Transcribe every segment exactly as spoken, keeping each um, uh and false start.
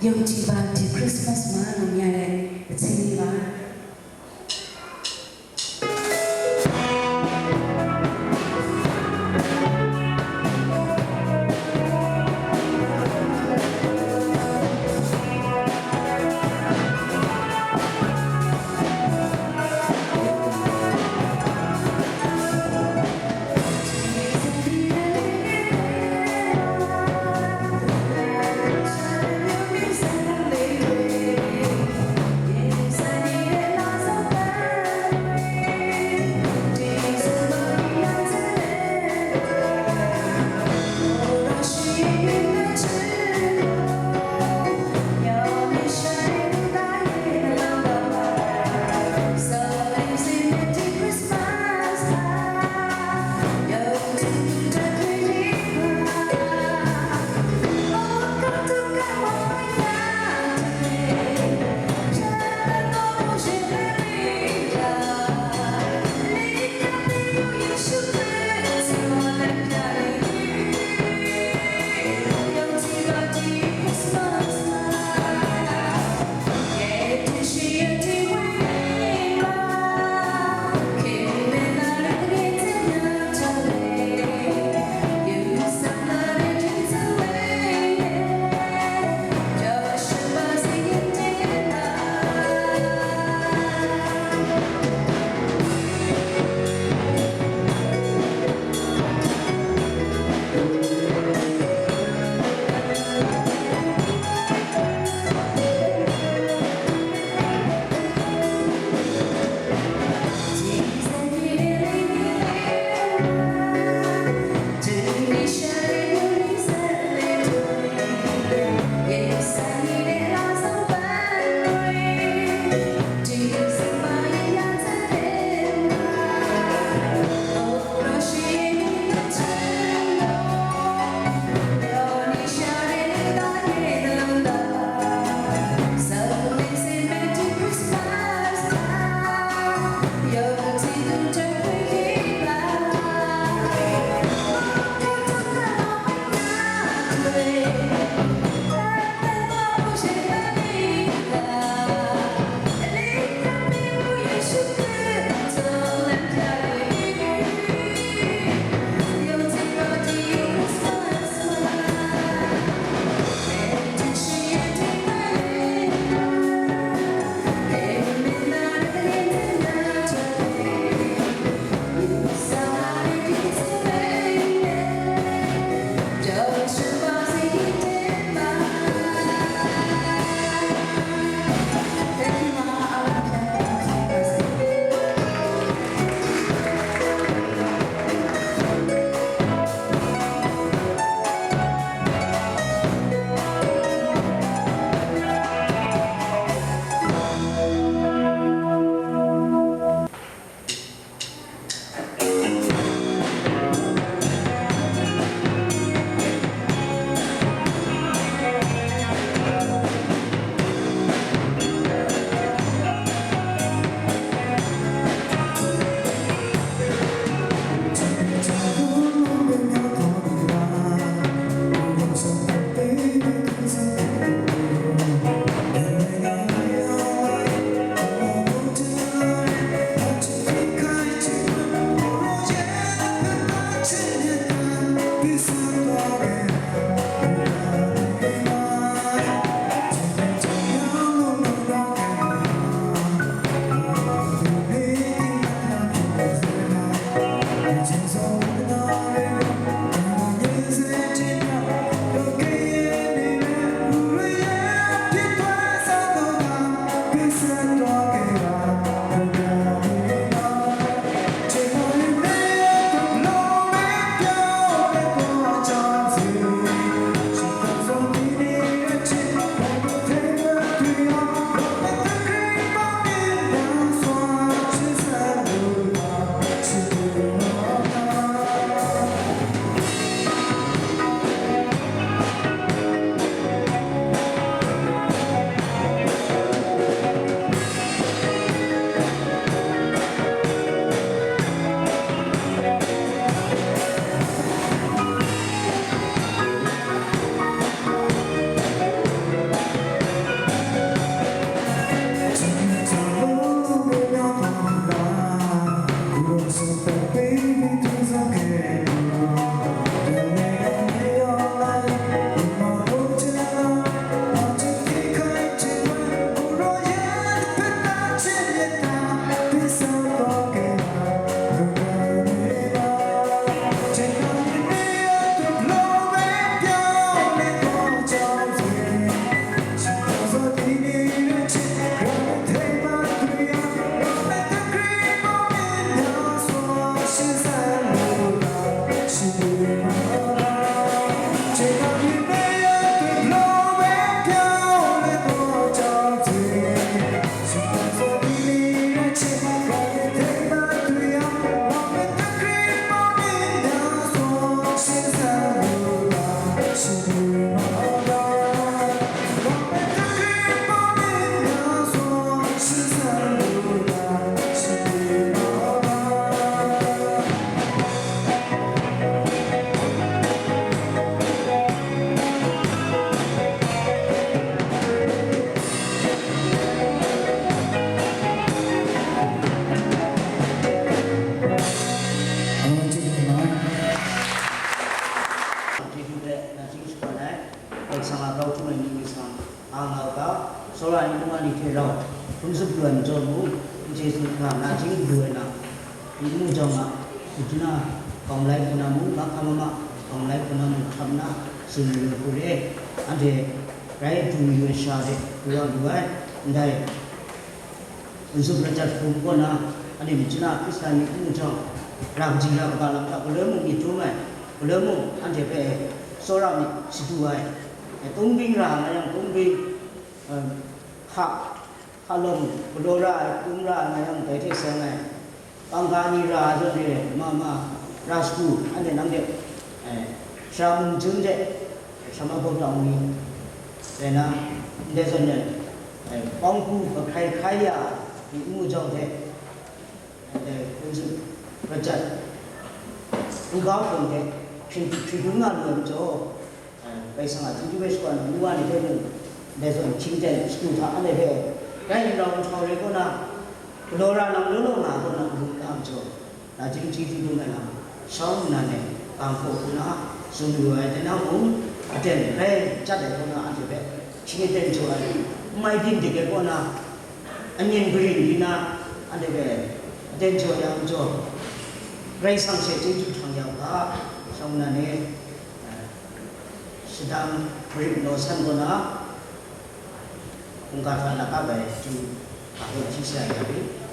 ယုံကြည်ပါသည် Christmas မှာ လုံရတဲ့ အချိန်လေးပါ။ Ang nga u ga, tsawra ai mung wa ni hte rau hkrum zup lu ai majaw mung, n chye su hkra, nachying lu ai na, myi n mu jawng a, machyi na, kawng malai hpung na mung, mahkra mahma kawng malai hpung na mung hkam nna, tsun lu ai hku re. Anhte rai du mayu ai sha de, du wa lu ai, ndai, N-sup Rajat hkum kaw na, anhte machyi na Hkristan ni n mu jawng, ra kaji ra kaba lam hta galoi mung myit dum ai, galoi mung anhte hpe tsawra myit shadu ai, tung bing ra nga yang, tung bing, eh, hka, hka lawng galaw ra ai, tum ra ai nga yang, dai hte seng ai, kangka ni ra ai zawn re, ma ma, ra shagu, anhte nang de, eh, sara mung jun de, Shamabau tawng ni, dai na, ndai zawn e, eh, pawng hku hkrai hkrai ya, myi n mu jawng hte, eh, hkrum zup, Rajat, n-gau hkum hte, hkring hkring dum nga lu ai majaw, eh, Karai Kasang a chyeju hpe shapraw ai nu wa ni hpe mung, ndai zawn hkying ten shadu hta anhte hpe, rai nrau nhtau rai kaw na, galaw ra nang law law nga ai kaw na, n-gun n-ga majaw, Nachying chyeju dum ai lam, shawng nnan e, kang hpaw hku na, tsun yu ai, dai na mung, aten rai jat ai kaw na, anhte hpe, hkying aten jaw ai, n mai byin dik ai kaw na, anyin garin di na, anhte hpe, aten jaw ai yang jaw, Karai Kasang she chyeju hkrang ya u ga, shawng nnan e, shadang marit naw san kaw na, hkungga hta lakap ai chyu, hpa hpe hti sa ya rit.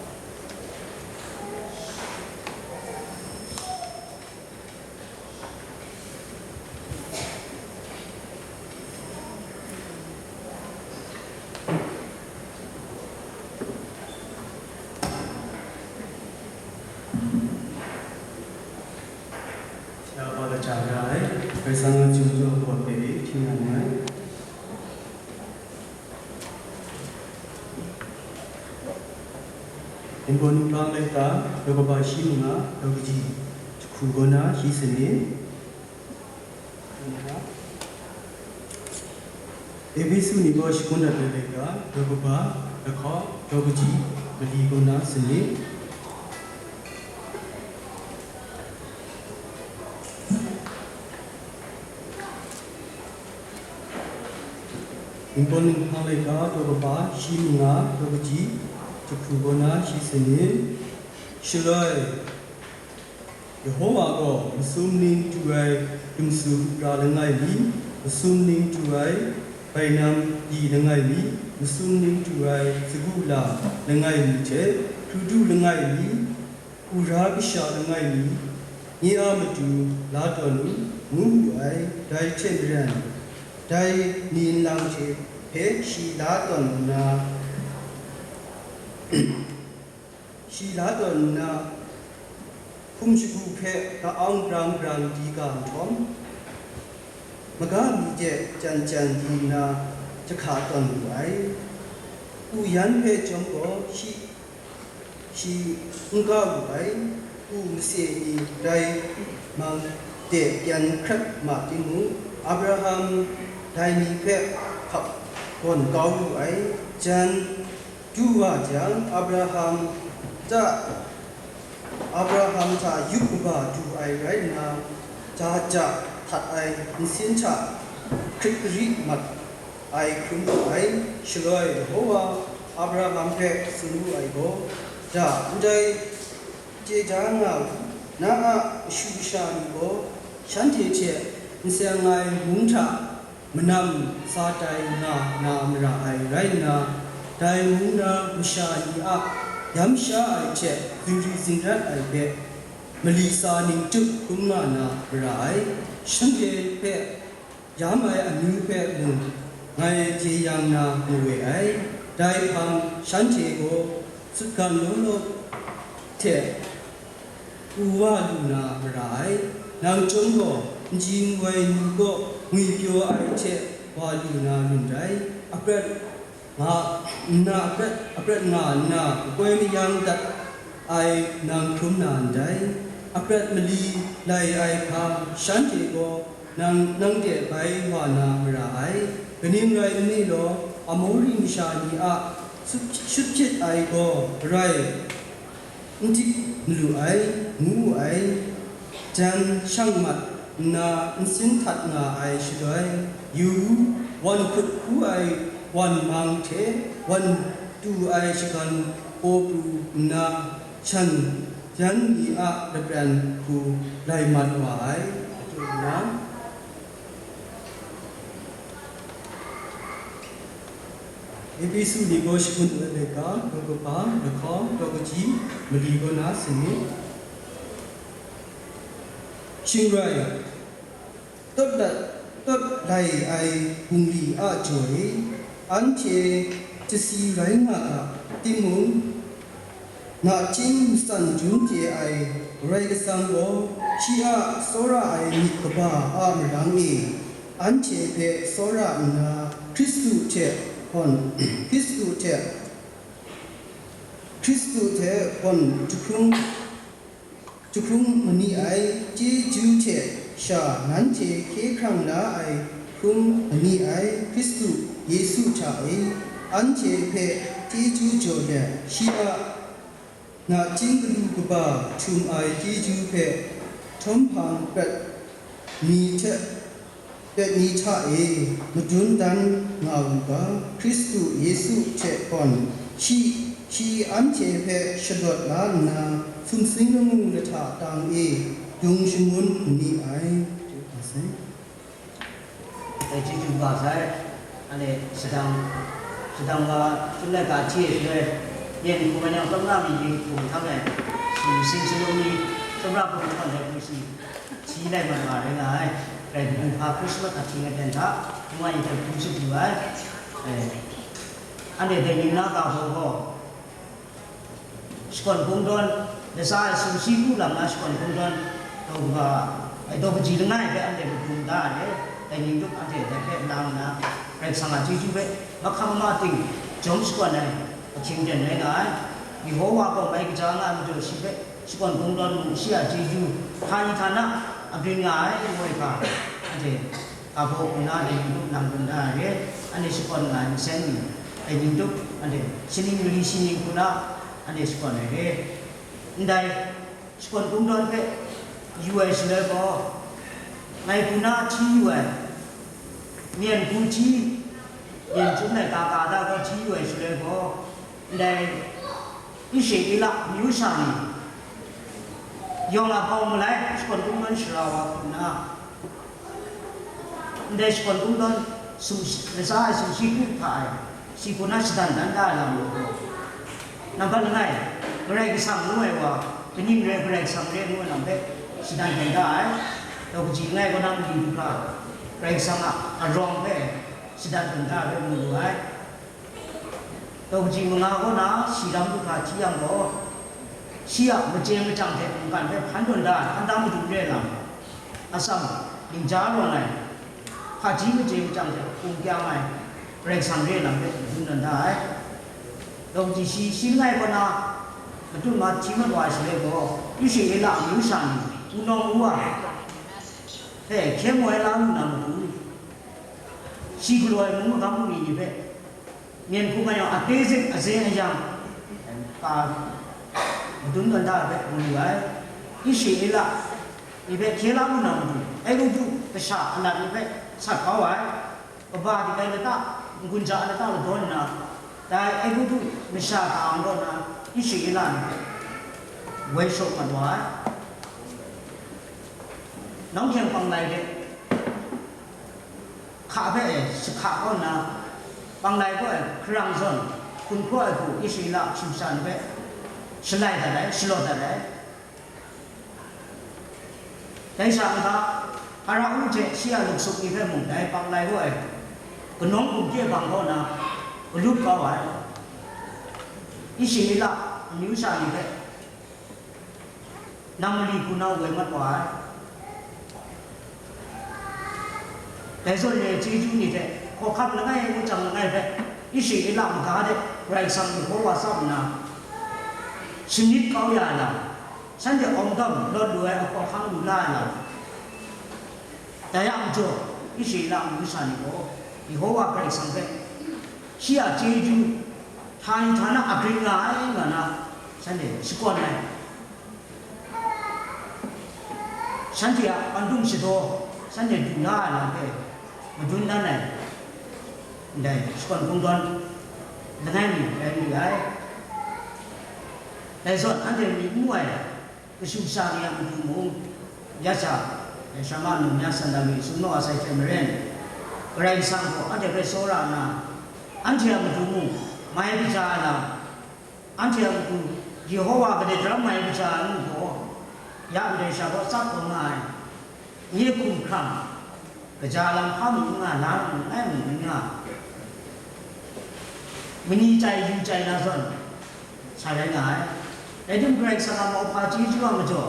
Sha wa kaja ra ai, Karai Kasang a chyeju hpaw hpe hti nga nngai. Ningpawt Ninghpang laika, daw kaba shi manga, daw kaji jahku kaw na shi sanit. Epesu ni gaw shangun dat ai laika, daw kaba, lahkawng, daw kaji, mali kaw na sanit. Ningpawt Ninghpang laika, daw kaba, shi manga, daw kaji, jahku kaw na shi sanit. Shaloi, Yehowa gaw masum ning du ai dumsu ra langai mi, masum ning du ai bainam di langai mi, masum ning du ai sagu la langai mi hte, hkru du langai mi, Hkra kasha langai mi, nye a matu la tawn u, ngu wu ai, dai hte maren, dai ni nlang hte hpe shi la tawn nna, shi la tawn nna, hkum shagu hpe ka-aung brang brang di ga nhtawm, maga mi de jan jan di nna, jahka tawn wu ai. U yan hpe chyawm gaw, shi shi n ga wu ai, u mase ni rai mang de pyan hkrat ma timung, Abraham dai ni hpe hkap gawn kau wu ai. Jan du wa jang, Abraham hta, Abraham hta yup kaba du ai rai nna, ja ja htat ai nsin hta hkrit gari mat ai hkrum wu ai. Shaloi Yehowa Abraham hpe tsun wu ai gaw, da ndai chye da nga u, na a kashu kasha ni gaw shanhte hte n seng ai mung hta manam sa tai nga na mara ai rai nna, dai mung na masha ni a yam sha ai hte zingri zingrat ai hpe mali sa ning tup hkrum nga na mara ai. Shanhte hpe yam ai amyu hpe mung ngai jeyang na mawe ai. Dai hpang shanhte gaw sutgan law law hte u wa lu na mara ai. Nang chyawm gaw, nji nwai nu kaw ngwipyaw ai hte wa lu na rin rai. Aprat nga nna, aprat, aprat nga nna, makoi mayang dat ai nang hkrum na ndai. Aprat mali lai ai hpa shanhte gaw nang, nang de bai wa na mara ai. Kaning rai nme law, Amori masha ni a shut, shut hpyit ai gaw rai n dik malu ai, ngu wu ai. Jan shang mat nna nsin htat nga ai shaloi, yu u, wan hkut hku ai wan mang hte wan tu ai shagan paw pru nna, shan jan ni a lapran hku rai mat wa ai. Adu nna, Epesu ni gaw shangun ai laika, daw kaba, lahkawng, daw kaji, mali kaw na sin myit. Shing rai, tawt lai, tawt lai ai bungli a jaw e, anhte chasi rai nga ga, timung, nachying matsan dum chye ai Karai Kasang gaw, shi a tsawra ai myit kaba a marang e, anhte hpe tsawra nna, Hkristu hte gawn, Hkristu hte, Hkristu hte gawn jahkrung, jahkrung mani ai chyeju hte sha nanhte hkye hkrang la ai hkrum mani ai Hkristu Yesu hta e, anhte hpe chyeju jaw let, shi a nachying galu kaba htum ai chyeju hpe htawm hpang prat mi hte, prat mi hta e madun dan nga u ga, Hkristu Yesu hte gawn shi, shi anhte hpe shalawt la nna, sumsing lamu lahta tang e dung shangun mani ai. Dai chyeju ga sai, anhte shadang, shadang wa chyum laika hti e shaloi, yen hku manyang tawng na mi ni hkum htam e, sumsing shalung ni, tsawra hpung hkawn ai hpung shi, hti lai mat wa rai nga ai. Rai nna, Christmas ahkying aten hta, ngu ai hte hpung shadu ai. Eh, anhte dai ning na ga hpung gaw, shakawn kungdawn, latsa ai sumshi ku lam na shakawn kungdawn, daw kaba, ai daw kaji langai hpe anhte madun da ai, dai ning tup anhte dai hpe lang nna, Karai Kasang a chyeju hpe mahkam ma ting jawm shakawn ai ahkying ten rai nga ai. Yehowa gaw mai kaja nga ai majaw, shi hpe shakawn kungdawn mung, shi a chyeju, htani htana agrin nga ai, ngu ai hka, anhte ga hpaw hku na dai ning tup lang dun da ai re, anhte shakawn nga ai nsen ni, dai ning tup, anhte shaning mali shaning hku na, anhte shakawn ai re. Ndai shakawn kungdawn hpe yu ai shaloi gaw, ngai hku na hti yu ai, myen hku hti, myen chyum laika ga da gaw hti yu ai shaloi gaw, ndai Israela amyu sha ni yawng a hpawng malai shakawn kungdawn shara wa hku nna, ndai shakawn kungdawn sum, latsa ai sumshi ku hta e, shi hku na shadan dan da ai lam majaw, nambat langai, Karai Kasang ngu ai wa, kaning rai Karai Kasang re ngu ai lam hpe shadan dan da ai. Daw kaji langai kaw na mali du hkra, Karai Kasang a arawng hpe shadan dan da ai hpe mu lu ai. Daw kaji manga kaw na shi lam du hkra hti yang gaw, shi a machye machyang hte mungkan hpe hpan tawn da ai, hpan da madu re lam, atsam, ning ja rawn ai, hpaji machye machyang hte hkum kyang ai, Karai Kasang re lam hpe madun tawn da ai. Daw kaji shi, shi langai kaw na, matut ma hti mat wa ai shaloi gaw, Israela amyu sha ni, wunawng wu wa hpe hkye mu ai la lu na matu, shi galaw ai mung magam bungli ni hpe, myen hku mai yang a tezit azin ayang, ka madun tawn da ai hpe mu lu ai. Israela ni hpe hkye la lu na matu, Egutu kasha alat ni hpe sat kau ai, kaba dingrai lata, n-gun ja lata ladawn nna, dai Egutu masha ka-ang kaw na Israela ni hpe woi shaw mat wa ai. Nawng hkyeng panglai hte hka hpe e jahka kaw nna, panglai kaw e hkarang zawn hkun hkaw ai hku Israela shamasha ni hpe shalai dat ai, shalaw dat ai. Dai sha n-ga, Hpara-u hte shi a luksuk ni hpe mung dai panglai kaw e kanawng gumhkye bang kaw na galup kau ai. Israela amyu sha ni hpe nang mali hku na woi mat wa ai. Dai zawn re chyeju ni hte hkawhkam langai, wunjang langai hpe Israela maga de Karai Kasang Yehowa tsap nna shanit kau ya ai lam, shanhte awng dawm lawt lu ai ahkawhkang lu la ai lam, dai a majaw Israela amyu sha ni gaw Yehowa Karai Kasang hpe shi a chyeju htani htana agrin nga ai nga na shanhte shakawn ai. Shanhte a pandum shadaw, shanhte du la ai lam hpe madun dan ai. ndai shakawn kungdawn langai mi rai lu ai. Dai zawn anhte myit n mu ai kashu kasha ni a matu mung, ya sha, dai Sharma num ya san da mi sumnu a sai hte maren, Karai Kasang gaw anhte hpe tsawra nna, anhte a matu mung mai kaja ai lam, anhte a matu Yehowa kadai daram mai kaja ai ngu gaw, ya ndai sha gaw tsap kau nga ai. Nye hkum hkrang, kaja lam hpa mung n nga, la mung n ai mung n nga, mani chye yu chye na zawn sa rai nga ai. Rai timung, Karai Kasang a mauhpa chyeju a majaw,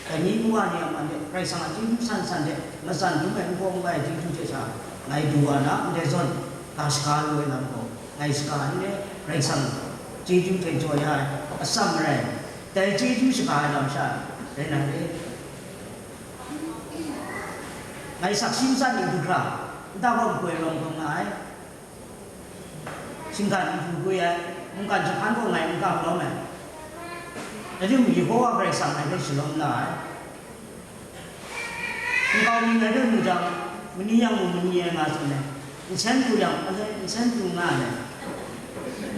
dai ni nwa ni a man de Karai Kasang a chyeju san san de matsan dum ai n hkawm n bai ai chyeju hte sha, ngai du wa na ndai zawn, ga shaga lu ai lam gaw, ngai shaga n le, Karai Kasang chyeju hte jaw ya ai atsam marai, dai chyeju shaga ai lam sha rai na re. Ngai sakshi matsat ni du hkra, nta gaw makoi rawng hkawm nga ai. Shinggan n hpu gwi ai, mungkan jahpan gaw ngai n kam lawm ai. Rai timung, Yehowa Karai Kasang ngai hpe shalawm la ai. Nkau mi ngai hpe mu jang, mani yang mung mani ai nga tsun ai. Nsen pru yang, ale, nsen pru nga ai.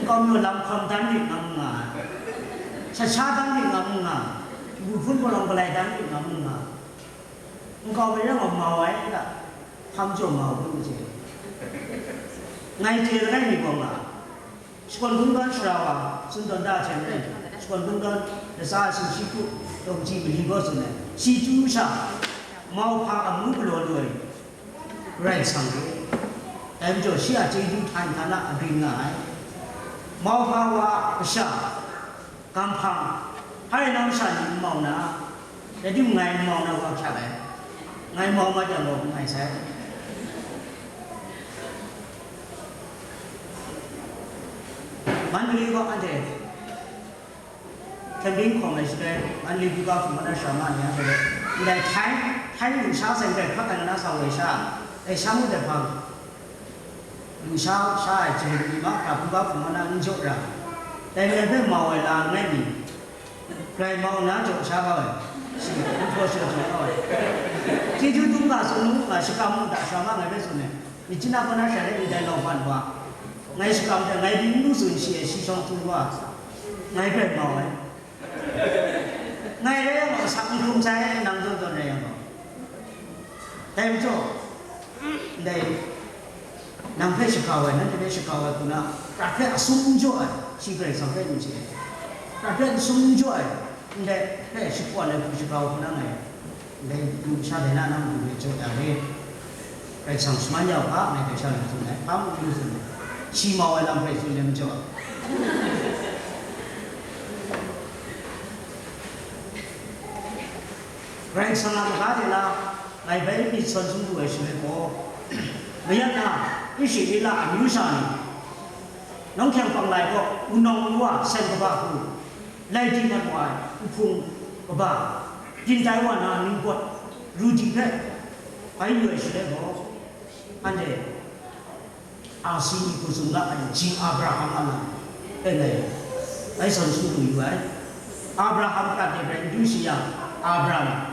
Nkau mi gaw lam hkawm dan rit nga mu nga ai. Shat sha dan rit nga mu nga ai. Lu hpun palawng palai dan rit nga mu nga ai. Nkau mi rai nga mau ai ta, hpa majaw mau hpun majaw. Ngai chye langai mi gaw nga, shakawn kungdawn sara wa, Tsun Tawn Da hte maren, shakawn kungdawn latsa ai sumshi hku, daw kaji mali gaw tsun ai, shi chyu sha, mauhpa amu galaw lu ai Karai Kasang re. Dai majaw shi a chyeju htan htan a agrin nga ai. Mauhpa wa a kasha, Gampang, hpa rai nang masha ni n mau na, rai timung ngai n mau na wa hkyak ai, ngai mau mat yang gaw n mai sai. Mandali gaw anhte camping hkawm ai shaloi, Mandali buga hpung mat na sara ma ni a, ndai Thai, Thai lusha sai ndai hkrak ai na sa woi sha, dai sha ngut ai hpang, Lusha sha ai jahku ni mahkra hkungga hpung mat na n jaw ra, dai ngai hpe mau ai la langai mi, grai mau nna jaw sha kau ai, shi, n hpaw shaw jaw kau ai. Chyeju dum nga, tsun nu nga, shakram mu da, sara ma ngai hpe tsun ai, myit chyeju na kaw na sha rai mi dai, nau ban wa, ngai shakram hte ngai byin n lu tsun shi ai, shi shawng hkru wa, ngai hpe mau ai. Ngai rai yang gaw, asak n hkrum sai, nang zawn zawn rai yang gaw. Dai majaw, ndai, nang hpe shakau ai, nanhte hpe shakau ai hku na, prat hpe asum n jaw ai, shi Karai Kasang hpe n chye ai. Prat hpe asum n jaw ai, ndai hpe shakawn ai hku shakau hku na ngai, ndai lusha dai na nang hku hpe jaw ya re. Karai Kasang shaman ya u hpa, ngai dai sha lu tsun ai, hpa mung lu tsun ai, shi mau ai lam hpe tsun ai majaw. Karai Kasang a kaga de na, ngai bai myit sawn sum lu ai shaloi gaw, mayat na, Israela amyu sha ni, nawng hkyang panglai gaw, wunawng wuwa, sen kaba hku, lai di mat wa ai, nhpung kaba, byin tai wa na ningpawt, ru di hpe, bai lu ai shaloi gaw, anhte Asi ni hku tsun ga ai, jing Abraham a lam e ngai, ngai sawn sum lu yu ai. Abraham prat de hpe n du shi yang, Abraham,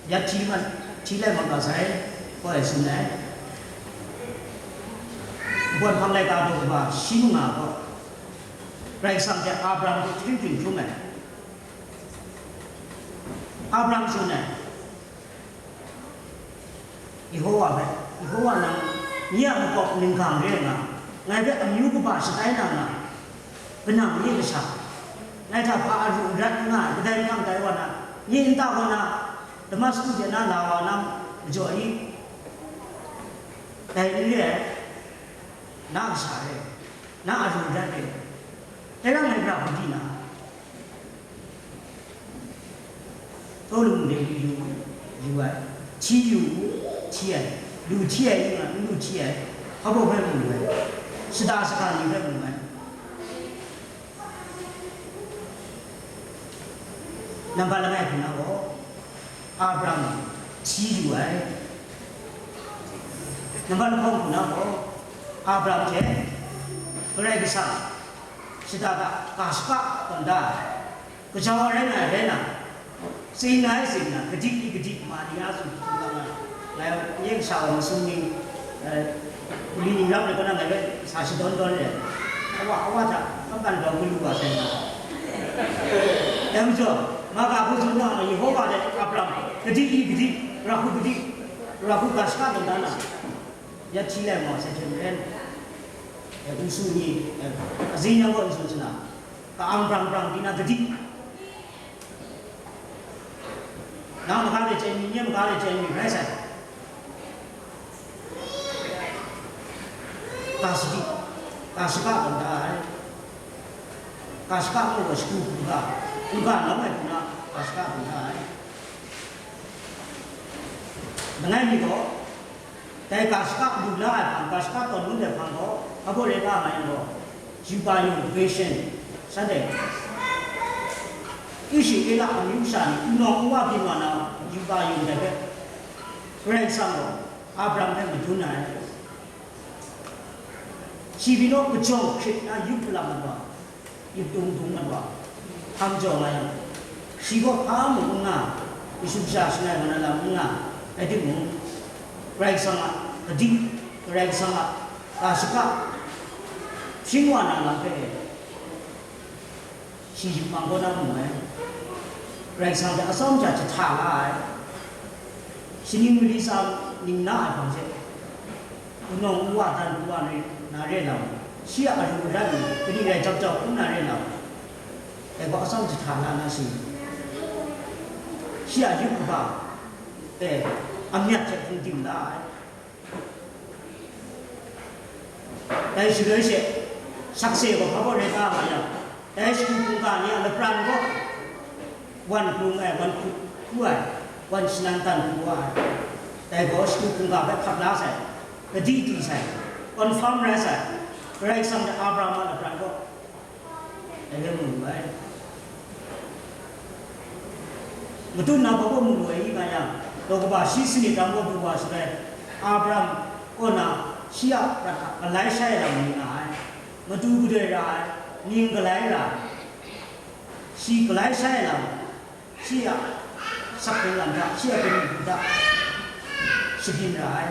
ya hti mat, hti lai mat ga sai, koi ai tsun ai. Npawt hpang laika daw kaba shi manga gaw, Karai Kasang hte Abraham hte hpring hpring hkrum ai. Abraham tsun ai, Yehowa hpe, Yehowa nang, nye a makawp ninggang re nga, ngai hpe amyu kaba shatai na nga, kanang nye kasha, ngai hta hpa aru arat n nga ai, kadai hpang tai wa na, nye nta kaw na, Damasku de na la wa na majaw i? Dai n re ai, na kasha re, na aru arat re, dai rang ngai pra hkudi na, Pawlu mung de yu, yu ai, hti yu, hti ai, lu hti ai, yu nga, n lu hti ai, hpa baw hpe mu ai, shada shaka ni hpe mu ai. Nambat langai hku na gaw, Abraham hti yu ai. Nambat lahkawng hku na gaw, Abraham hte Karai Kasang shada da, ga shaka tawn da ai. Kajau ai rai nga ai rai na, tsin ai tsin na, kadik ni kadik ma ni a tsun hkrum nga ai, ngai nye kasha wa masum ni, eh, Hpuli ni rap ai kaw na ngai hpe sa shadawn dawn re ai. Awa, awa hta, kakan daw galu wa sai nga. Dai majaw, Maka hku tsun na, Yehowa dai Abram, gadi i gadi, ra hku gadi, ra hku ga shaka tawn da na, ya hti lai ma sai hte maren, e, nsu ni, e, azi yang gaw nsu suna, ka-ang brang brang di na gadi. Nang maga de chyen mi, nye maga de chyen mi, rai sai. Ka sadi, ka shaka tawn da ai. Ka shaka mung gaw shagu hkungga, hkungga nawng ai hku na, ka shaka tawn da ai. Langai mi gaw, dai ga shaka lu la ai hpang, ga shaka tawn lu ai hpang gaw, hpa baw rai nga ai gaw, Yupa yung, Grecian, Sunday, Israela amyu sha ni, wunawng wuwa byin wa na, Yupa yung dai hpe, Karai Kasang gaw Abraham hpe madun ai. Shi pyi naw kajawng hkrit na yup palak mat wa, yup dung dung mat wa, hkam jaw nga yang, shi gaw hpa mung n nga, Yesu kasha shangai wa na lam n nga, rai timung, Karai Kasang a gadi, Karai Kasang a ga shaka, shing wa na lam hpe, shi yupmang kaw na mu ai. Karai Kasang hte atsawm sha jahta la ai. Shaning mali tsa ning na ai hpang hte, wunawng wuwa dan wuwa ni na re lam, shi a aru arat ni, kani rai jaup jaup n na re lam, dai gaw atsawm jahta la na shi, shi a yup kaba, e, amyat hte hpung tim la ai. Dai shaloi she, sakse gaw hpa baw rai nga nga yang, dai shagu hkungga ni a lapran gaw, wan hkrung ai, wan hku hku ai, wan shanan dan hku wa ai. Dai gaw shagu hkungga hpe hkap la sai, gadi di sai, confirm rai sai, Karai Kasang hte Abraham a lapran gaw. Dai hpe mu lu ai. Matut na hpa baw mu lu ai i nga yang, daw kaba shi sanit rang gaw du wa shaloi, Abraham kaw na shi a prat hta galai shai ai lam ni nga ai. Matu gadoi ra ai, ning galai ra ai. Shi galai shai ai lam, shi a sak hpung lam hta, shi a hpung hta shabyin ra ai.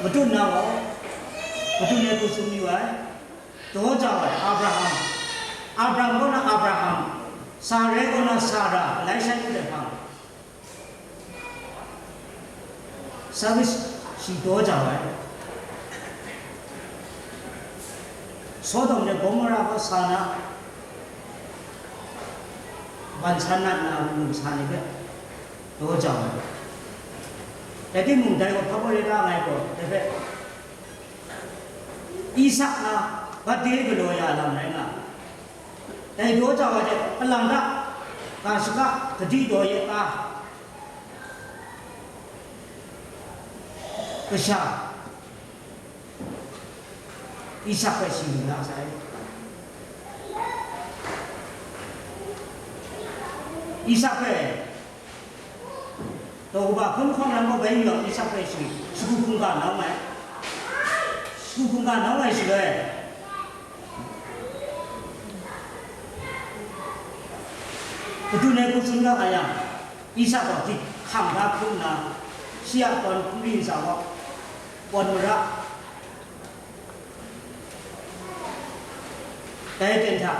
Matut na gaw, matut na hku tsun yu ai. Daw jau ai Abraham, Abraham kaw na Abraham, Sarai kaw na Sara, galai shai ngut ai hpang, service shi daw jau ai. Sodom de Gomora kaw sa na, ban san na nna, mung sa ni hpe daw jau ai. Rai timung, dai gaw hpa baw rai nga ai gaw, dai hpe Isak na birthday galaw ya lam rai nga ai. Dai daw jau ai hte, alang hta, ga shaka, gadi daw ye ka, kasha, Isak hpe shi lu la sai. Isak hpe, daw kaba hkun hkawng lam gaw bai yu yang, Isak hpe shi, shagu hkungga nawng ai. Shagu hkungga nawng ai shaloi, Madu ni hku tsun ga nga yang, Isak gaw gyit hkang da hkrum nna, shi a tawn hkungri ntsa gaw, pawn mara, dai aten hta,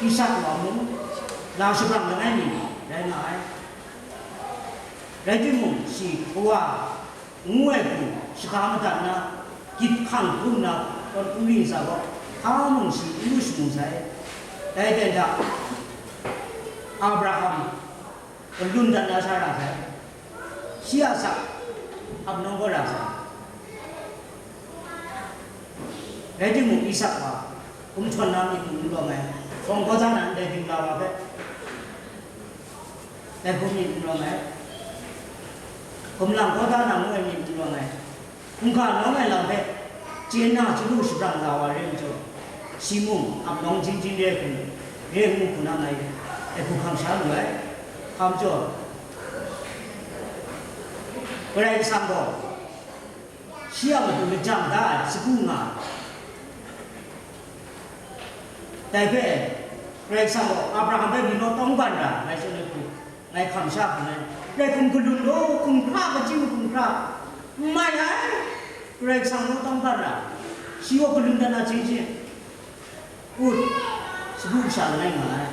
Isak wa mung, la shabrang langai mi rai nga ai. Rai timung, shi kawa ngu ai hku shaga madat nna, gyit hkang hkrum nna, tawn hkungri ntsa gaw, hpa mung shi n lu shamu sai. Dai aten hta, Abraham galun dat na sha ra sai. Shi a asak ap nawng gaw ra sai. Rai timung, Isak wa, hkum htawn na myit n lawm ai, hpawng gaw da na ndai dingla wa hpe, dai hkum myit n lawm ai, hkum lang gaw da na ngu ai myit n lawm ai, hkungga nawng ai lam hpe chye na chyalu shabrang la wa re ai majaw, shi mung ap nawng jin jin re ai hku, re ai ngu hku na ngai dai hku hkam sha lu ai. Hpa majaw, Karai Kasang gaw shi a matu lajang da ai sagu nga ai. Dai hpe, Karai Kasang gaw Abraham hpe byin naw tawngban ra, ngai tsun ai hku, ngai hkam sha hku ngai, rai hkum galun law, hkum hkra, kachyu hkum hkra, N mai ai, Karai Kasang naw tawng hpa ra, shi gaw galun dat na chyeju, ut, sagu kasha langai nga ai.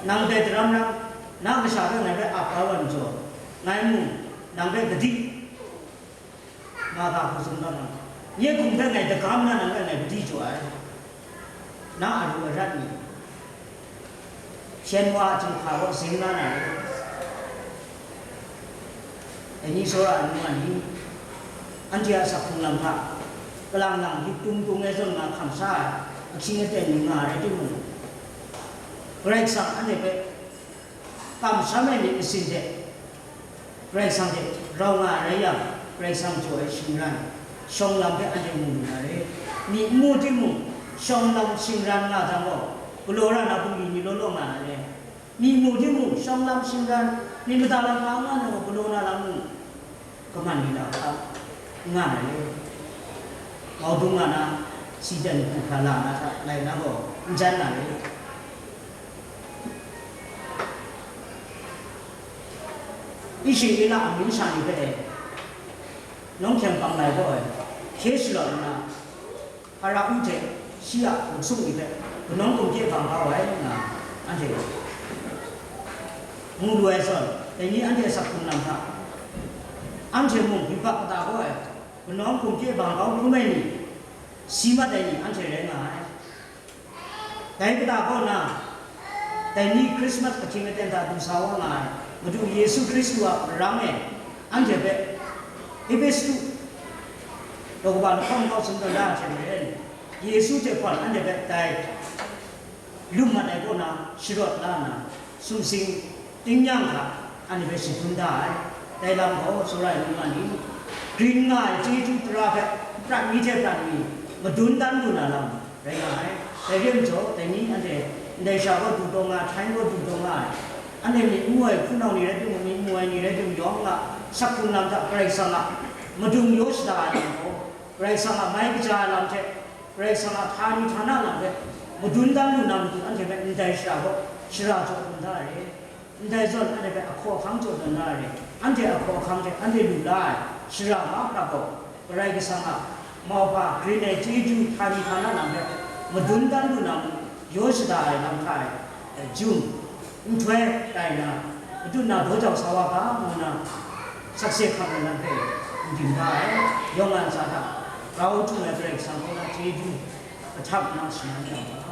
Nang dai daram ram, na kasha hpe ngai hpe ap kau ai majaw, ngai mung nang hpe gadi, nga ga hku tsun kau na, nye hkum hpe ngai dagam na nang hpe ngai gadi jaw ai, na aru arat ni, hpyen wa a jinghka gaw zing la na rai. Dai ni tsawra ai nu wa ni, anhte a sak hkrung lam hta, kalang lang hpyi tung tung e zawn nga hkam sa ai ahkying aten ni nga ai rai timung, Karai Kasang anhte hpe kamsham ai myit masin hte Karai Kasang hte rau nga ai rai yang, Karai Kasang jaw ai shingran, shawng lam hpe anhte mu lu na re. Myi n mu timung, shawng lam shingran nga jang gaw, galaw ra na bungli ni law law nga ai re. Myi mu timung, shawng lam shingran, myit mada lam nga nga na gaw, galaw na lam mung, kaman ni na hka nga ai re. Maudung nga na, si dan hku hkra la na hta, lai na gaw, n jan na re. Ishing-ela amyu sha ni hpe, nawng hkyeng pang lai gaw ai, hkye shalaw nna, Hpara u hte shi a laksuk ni hpe kanawng kumhkye bang kau ai nna, anhte mu lu ai zawn, dai ni anhte a sak hkrung lam hta, anhte mung yubak kata kau ai, kanawng kumhkye bang kau hkrum ai ni, si mat ai ni anhte rai nga ai. Dai kata kaw na, dai ni Krismas ahkying aten hta du sa wa nga ai Madu Yesu Hkristu a marang e anhte hpe Epesu daw kaba lahkawng lahkawng tsun tawn da ai hte maren, Yesu hte hpawn anhte hpe dai lum mat ai kaw na sharawt la nna, sumsing tingnyang hta anhte hpe shadun da ai. Dai lam gaw, tsawra ai nu nga ni, grin nga ai chyeju tara hpe prat mi hte prat mi madun dan lu na lam rai nga ai. Dai re ai majaw, dai ni anhte ndai sha gaw du taw nga ai, htain gaw du taw nga ai, anhte myit n mu ai hpunau ni rai timung, myit mu ai ni rai timung, yawng a sak hkrung lam hta Karai Kasang a madung yaw shada ai lam gaw, Karai Kasang a mai kaja ai lam hte, Karai Kasang a htani htana lam hpe madun dan lu na matu, anhte hpe ndai sha gaw shara jaw dun da ai. Ndai zawn, anhte hpe ahkaw ahkang jaw tawn na re, anhte ahkaw ahkang hte anhte lu la ai shara mahkra gaw, Karai Kasang a mauhpa grin ai chyeju htani htana lam hpe madun dan lu na matu, yaw shada ai lam hta e, e, jum, nhtoi tai na, matut na daw jau sa wa ga, ngu na, sakse hkam ai lam hpe n dim ga ai, yawng a ntsa hta grau htung ai Karai Kasang kaw na chyeju ahtap nna shaman yang ga.